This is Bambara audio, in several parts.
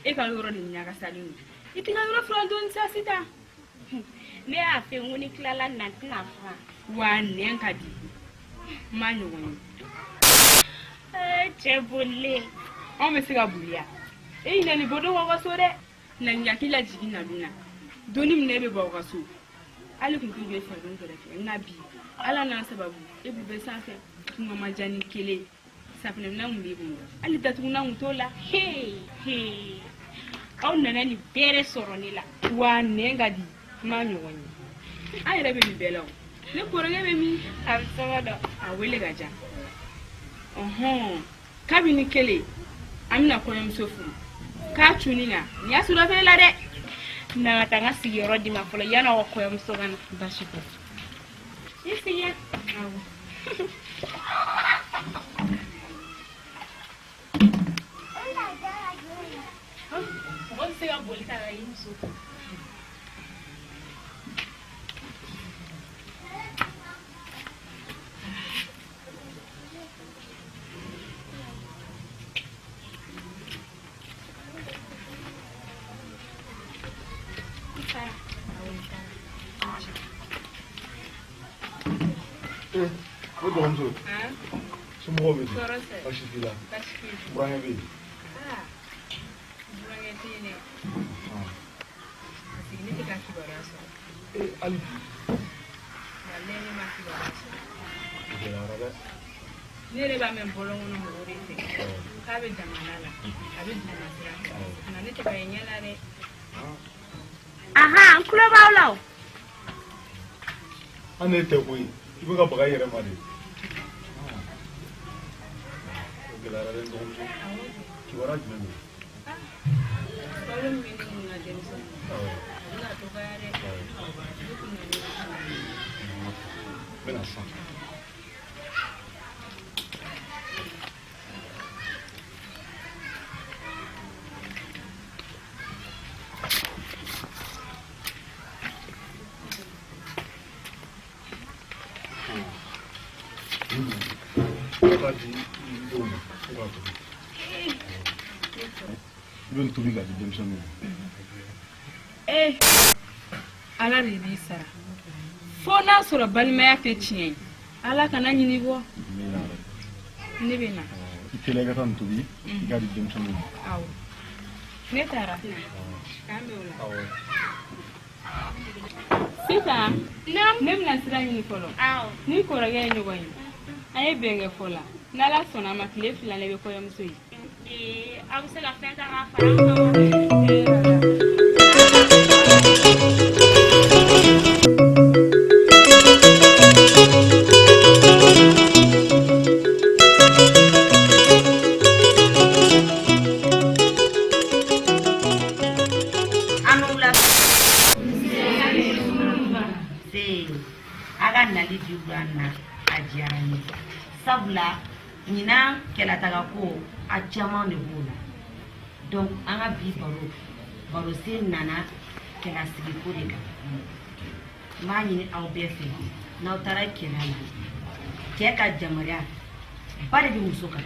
E ka yɔrɔ de ɲagasalen don. I t'i ka yɔrɔ furan dɔɔni sa Sitan. Ne y'a fɛ n ko ni tilala nin na n tɛna furan. Wa nɛn ka di. N m'a ɲɔgɔn ye. Ee, cɛ bolilen. Anw bɛ se ka boli ya. E ɲinɛ nin bɔ don kɔ ka so dɛ. Na nin hakili lajigin na dun na. Donni min na e bɛ bɔ aw ka so. Hali kun t'i jɔ i fadenw kɛrɛfɛ. Nka bi, Ala n'a sababu, e b'u bɛɛ sanfɛ. Tunga ma diya ni kelen. Safunɛminɛn kun b'i bolo. Hali datugulan kun t'o la. Hee, aw nana nin bɛɛ de sɔrɔ ne la. Wa nɛn ka di. N m'a ɲɔgɔn ye. An yɛrɛ bɛ nin bɛɛ la o. Ne kɔrɔkɛ bɛ min? A bɛ sɔgɔ dɔn. A wele ka ja. Ɔhɔn. Kabini kelen, an bɛna kɔɲɔmuso furu. K'a cunni kan, nin y'a sɔrɔ la dɛ. Na ka taa n ka sigiyɔrɔ d'i ma fɔlɔ yanni aw ka kɔɲɔmuso ka na. Baasi tɛ. I sigi yan. Awɔ. Mɔgɔ tɛ se ka boli ta ka i muso to. Ne dɔgɔmuso, somɔgɔw bɛ di? Baasi t'i la? Burankɛ bɛ yen? Burankɛ tɛ yen dɛ. Parce que ne tɛ ka kibaruya sɔrɔ. Ee, hali bi? Walayi ne ma kibaruya sɔrɔ. O gɛlɛyara dɛ. Ne yɛrɛ b'a mɛn bɔlɔn kɔnɔ mɔgɔw de fɛ. K'a bɛ jamana la, a bɛ duguma sira fɛ. Nka ne tɛ ka ye ɲɛ la dɛ. Ahan, n tulo b'aw la o. An ne tɛ koyi, i bɛ ka baga i yɛrɛ ma de. O gɛlɛyara dɛ n dɔgɔmuso. Kibaruya jumɛn don? Balo min bɛ ne kun na denmisɛnnin na, a bɛna dɔgɔya dɛ. Ne kun na ne N bɛna sisan. Ka di denw ma u k'a tobi. I bɛ nin tobi k'a di denmisɛnninw ma. Ee, Ala de b'i sara. Fo n'a sɔrɔ balimaya tɛ tiɲɛ ye. Ala kana ɲinɛ i kɔ. Ne bɛ na. I teliya i ka taa nin tobi i k'a di denmisɛnninw ma. Awɔ. Ne taara. K'an bɛn o la. Awɔ. Sisan, ne bɛna sira ɲini fɔlɔ. Awɔ. Ni kɔrɔkɛ ye ɲɔgɔn ye, an ye bɛn kɛ fɔ la. N'Ala sɔnna a ma, tile 2 ne bɛ kɔɲɔmuso ye. Ee, aw bɛ se ka fɛn ta k'a fara an kan wa? Ee, Ala. An wula se a ka nali bi wula na a diyara n ye sabula ɲinan kɛlɛtaga ko a caman de b'o la donc an ka bi baro barosen nana kɛlasigi ko de kan n b'a ɲini aw bɛɛ fɛ n'aw taara kɛlɛ la cɛ ka jamariya ba de bɛ muso kan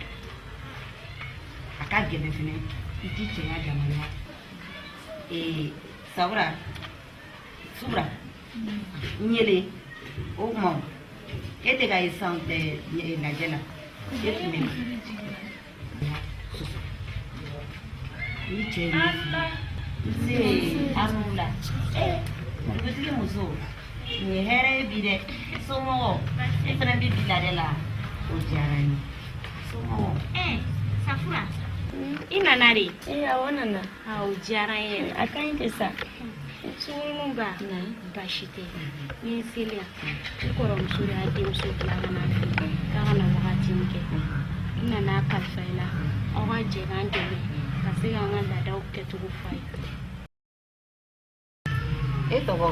a ka gɛlɛn fɛnɛ i ti cɛ ya jamariya ee sawura sura n yele o kuma e tɛ ka ye san lajɛ la e tun bɛ soso ni cɛ ye nse aw ni wula dugutigi muso nin ye hɛrɛ ye bi dɛ somɔgɔw e fana bɛ bi lajɛ la o diyara n ye somɔgɔw. Ee, Safura, i nana de? Ee, awɔ n nana. Aa, o diyara n ye yɛrɛ. A ka ɲi ten sa. Sungurunnin ba, baasi tɛ. Ni n selen yan, n kɔrɔmuso de y'a denmuso bila ka na n fɛ k'a ka na wagatinin kɛ. N nana kalifa i la, aw ka jɛ k'an dɛmɛ ka se k'an ka laadaw kɛcogo fɔ a ye. E tɔgɔ?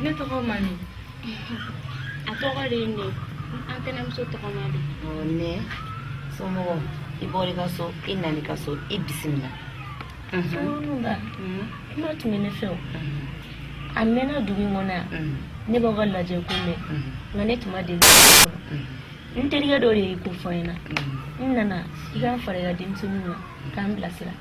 Ne tɔgɔ Mami. A tɔgɔ de ye ne an tɛnɛmuso tɔgɔma de. Ne somɔgɔw i bɔra i ka so i nana i ka so i bisimila. Sungurunnin ba, kuma tun bɛ ne fɛ o. A mɛnna dugu in kɔnɔ yan ne b'aw ka lajɛ ko mɛn nka ne tun ma deli fɔlɔ. N terikɛ dɔ de y'i ko fɔ n ɲɛna n nana i ka n fara i ka denmisɛnninw kan k'an bilasira.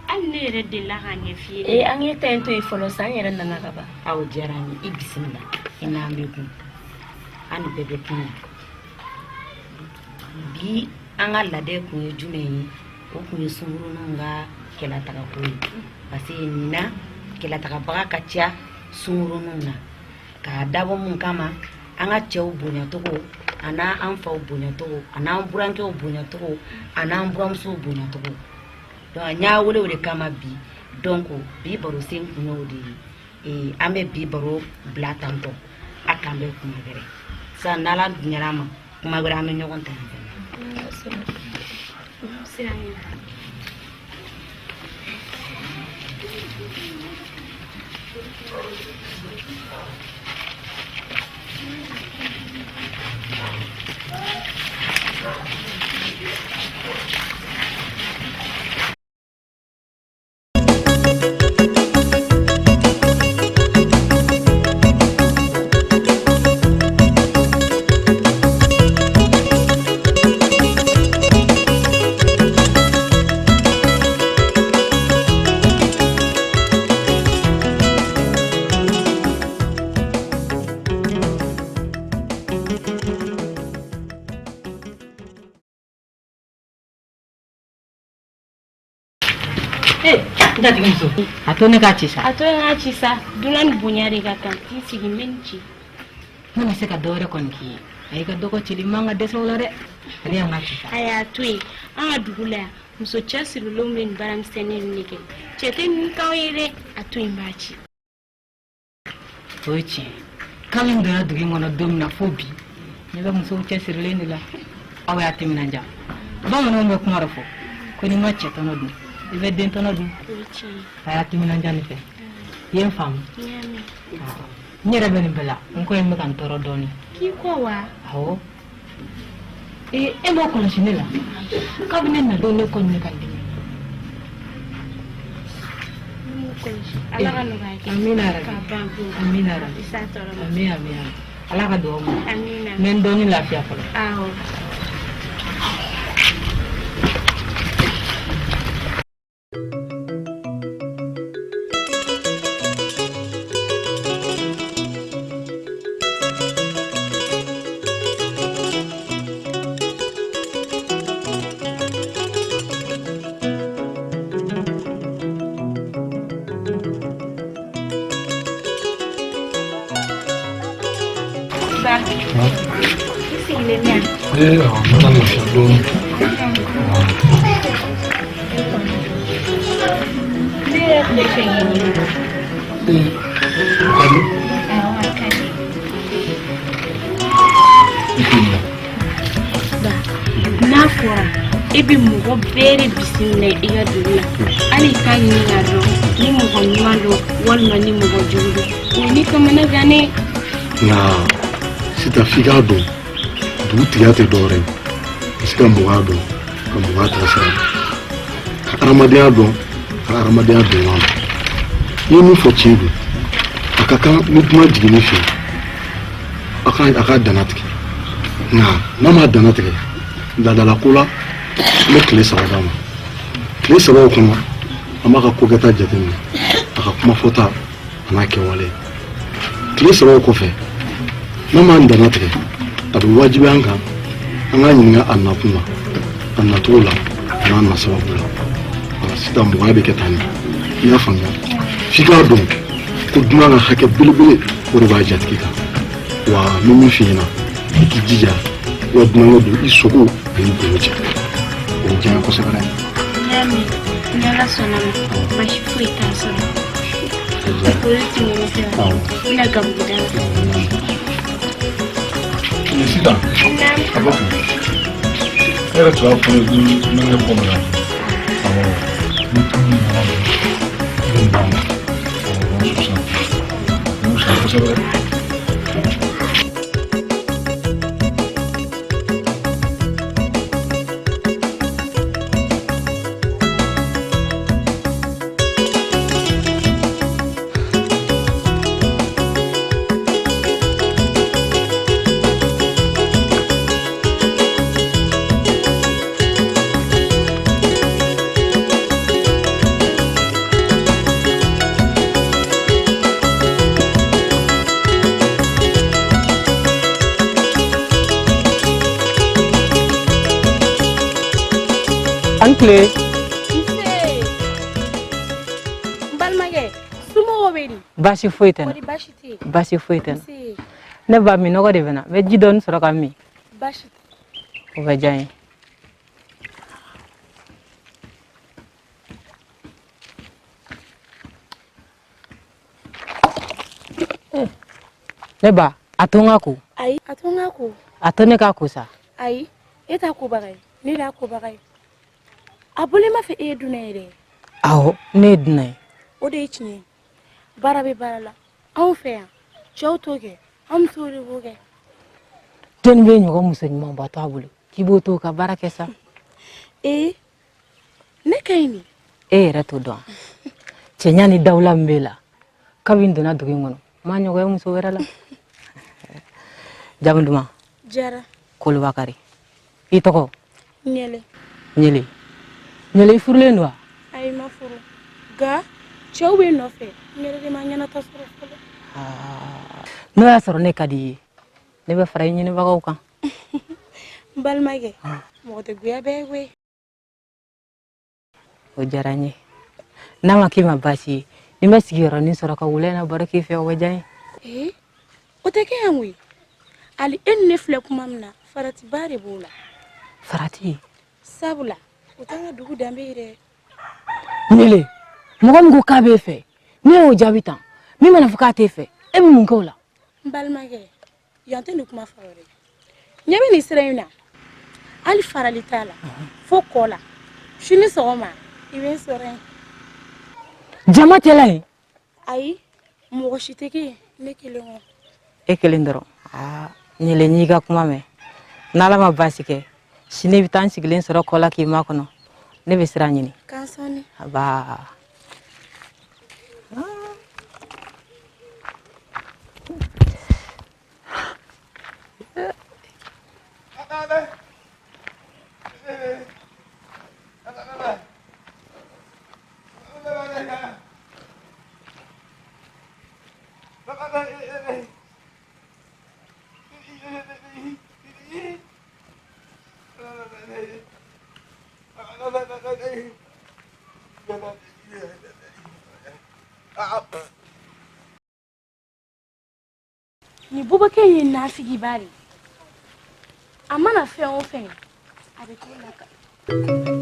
Hali ne yɛrɛ delila k'a ɲɛf'i ye. Ee, an k'e ta in to yen fɔlɔ sa, an yɛrɛ nana ka ban. Aw diyara n ye, i bisimila, i n'an bɛ kun, an ni bɛɛ bɛ kun yan. Bi an ka ladɛ kun ye jumɛn ye? O kun ye sunkuruninw ka kɛlɛtagako ye, parce que ɲinan kɛlɛtagabaga ka ca sunkuruninw na. K'a dabɔ mun kama? An ka cɛw bonyacogo, a n'an faw bonyacogo, a n'an burankɛw bonyacogo, a n'an buramusow bonyacogo. Donc n y'a wele o de kama bi. Donc bi baro sen kun y'o de ye. An bɛ bi baro bila tantɔ, a k'an bɛ kuma wɛrɛ sisan, n'Ala diɲɛra ma, kuma wɛrɛ an bɛ ɲɔgɔn ta yan fɛnɛ. Sira ɲɛ. N jatigi muso, a to ne k'a ci sa. A to n k'a ci sa, dunan ni bonya de ka kan. T'i sigi, n bɛ nin ci. Ne ma se ka dɔ wɛrɛ kɔni k'i ye. A y'i ka dɔgɔ cili man ka dɛsɛ o la dɛ. Ale y'an ka ci sa. A y'a to yen, an ka dugu la yan, muso cɛsirilenw bɛ nin baaramisɛnnin ninnu de kɛ. Cɛ tɛ ninnu k'anw ye dɛ. A to yen, n b'a ci. O ye tiɲɛ ye. Kabini n donna dugu in kɔnɔ don min na fo bi, ne bɛ musow cɛsirilen de la. Aw y'a timinandiya. Bamananw bɛ kuma dɔ fɔ ko n'i ma cɛ tɔnɔ dun, i bɛ den tɔnɔ dun. O ye tiɲɛ ye. A y'a timinandiya ne fɛ. I ye n faamu? N y'a mɛn. N yɛrɛ bɛ nin bɛɛ la, n kɔ in bɛ ka n tɔɔrɔ dɔɔnin. K'i kɔ wa? Awɔ. Ee, e m'o kɔlɔsi ne la? Kabini ne na don, ne kɔ nin bɛ ka n dimi. N m'o kɔlɔsi. Ala ka nɔgɔya kɛ. Amina yarabi. K'a ban pewu. Amina yarabi. I s'a tɔɔrɔ ma. Ami ami ami. Ala ka dugawu minɛ. Amina. N bɛ n dɔɔnin lafiya fɔlɔ. Awɔ. Ba, i sigilen bɛ yan. Ee, awɔ, n bɛna lafiya dɔɔnin. Ne yɛrɛ tun bɛ fɛ k'i ɲininka. Ee, o ka di. Awɔ, a ka di. I k'i minɛ. Ba, n'a fɔra e bɛ mɔgɔ bɛɛ de bisimila i ka dugu la, hali i t'a ɲini k'a dɔn ni mɔgɔ ɲuman don walima ni mɔgɔ jugu don, o ye ne kamana gan ne. Nka sisan f'i k'a dɔn, dugutigiya tɛ dɔwɛrɛ ye. I se ka mɔgɔya dɔn, ka mɔgɔya taasira dɔn, ka hadamadenya dɔn, ka hadamadenya dɔn ɲɔgɔn na. I ye min fɔ tiɲɛ don. A ka kan ni kuma jiginni fɛ, a ka danna tigɛ. Nka n'a ma danna tigɛ laadalako la, an bɛ tile 3 d'a ma. Tile 3 o kɔnɔ, an b'a ka kokɛta jateminɛ, a ka kuma fɔta a n'a kɛwale. Tile 3 o kɔfɛ, n'a m'an danna tigɛ, a bɛ wajibiya an kan an k'a ɲininka a nakun na, a nacogo la, a n'a na sababu la. Wala sisan mɔgɔya bɛ kɛ tan de. I y'a faamuya? F'i k'a dɔn ko dunan ka hakɛ belebele o de b'a jatigi kan. Wa n bɛ min f'i ɲɛna, i k'i jija i ka dunankɛ don i sogo ani golo cɛ. O bɛ diya n ye kosɛbɛ dɛ. N y'a mɛn, ni Ala sɔnna ma, baasi foyi t'a sɔrɔ. Foli tun bɛ ne fɛ. Awɔ. N bɛna gabuguda la. Ee, sisan a b'a fɔ e yɛrɛ tun b'a fɔ ne ye ko dunankɛ kɔ min na. Awɔ, ni tulu nana don, i bɛ nin d'a ma. Awɔ, o b'a susa. O bɛ fisaya kosɛbɛ. Tile. Nse. N balimakɛ, somɔgɔw bɛ di? Baasi foyi tɛ n na. Kɔri baasi tɛ yen? Baasi foyi tɛ n na. Nse. Ne ba, minnɔgɔ de bɛ n na. N bɛ ji dɔɔni sɔrɔ ka min. Baasi tɛ. O bɛ diya n ye. Ne ba, a to n ka ko. Ayi, a to n ka ko. A to ne ka ko sa. Ayi, e t'a kobaga ye, ne de y'a kobaga ye. A bɔlen b'a fɛ e ye dunan ye dɛ. Awɔ, ne ye dunan ye. O de ye tiɲɛ ye. Baara bɛ baara la. Anw fɛ yan, cɛw t'o kɛ, an musow de b'o kɛ. Jɔnni bɛ ɲɔgɔn muso ɲumanba to a bolo k'i b'o to ka baara kɛ sa? Ee, ne ka ɲi nin. E yɛrɛ t'o dɔn. Cɛɲa ni dawula min b'e la, kabi n donna dugu in kɔnɔ, n m'a ɲɔgɔn ye muso wɛrɛ la. Jamu duman? Jara. Kolobakari. I tɔgɔ? Ɲɛlɛ. Ɲɛlɛ. Ɲɛlɛ, i furulen don wa? Ayi, n ma furu. Nka cɛw bɛ n nɔfɛ, n yɛrɛ de ma ɲɛnata sɔrɔ fɔlɔ. N'o y'a sɔrɔ ne ka di i ye, ne bɛ fara i ɲinibagaw kan. N balimakɛ, mɔgɔ tɛ goya bɛɛ ye koyi. O diyara n ye. N'a ma k'i ma baasi ye, ni n bɛ sigiyɔrɔnin sɔrɔ ka wula in na baro k'i fɛ, o bɛ diya n ye. Ee, o tɛ kɛ yan koyi. Hali e ni ne filɛ kuma min na, faratiba de b'o la. Farati? Sabula, o t'an ka dugu danbe ye dɛ. Ɲele, mɔgɔ min ko k'a b'e fɛ, n'e y'o jaabi tan, min mana fɔ k'a t'e fɛ, e bɛ mun kɛ o la? N balimakɛ, yan tɛ nin kuma fɔ yɔrɔ ye. Ɲɛ bɛ nin sira in na, hali farali t'a la, fo kɔ la. Sini sɔgɔma, i bɛ n sɔrɔ yen. Jama tɛ la yen? Ayi, mɔgɔ si tɛ kɛ yen, ne kelen kɔ. E kelen dɔrɔn? Aa, Ɲele, n y'i ka kuma mɛn. N'Ala ma baasi kɛ, sini i bɛ taa n sigilen sɔrɔ kɔ la k'i makɔnɔ. Ne bɛ sira ɲini. K'an sɔnni. Aba. Nin bubakɛ in ye nafigiba de ye. A mana fɛn o fɛn ye, a bɛ t'o la.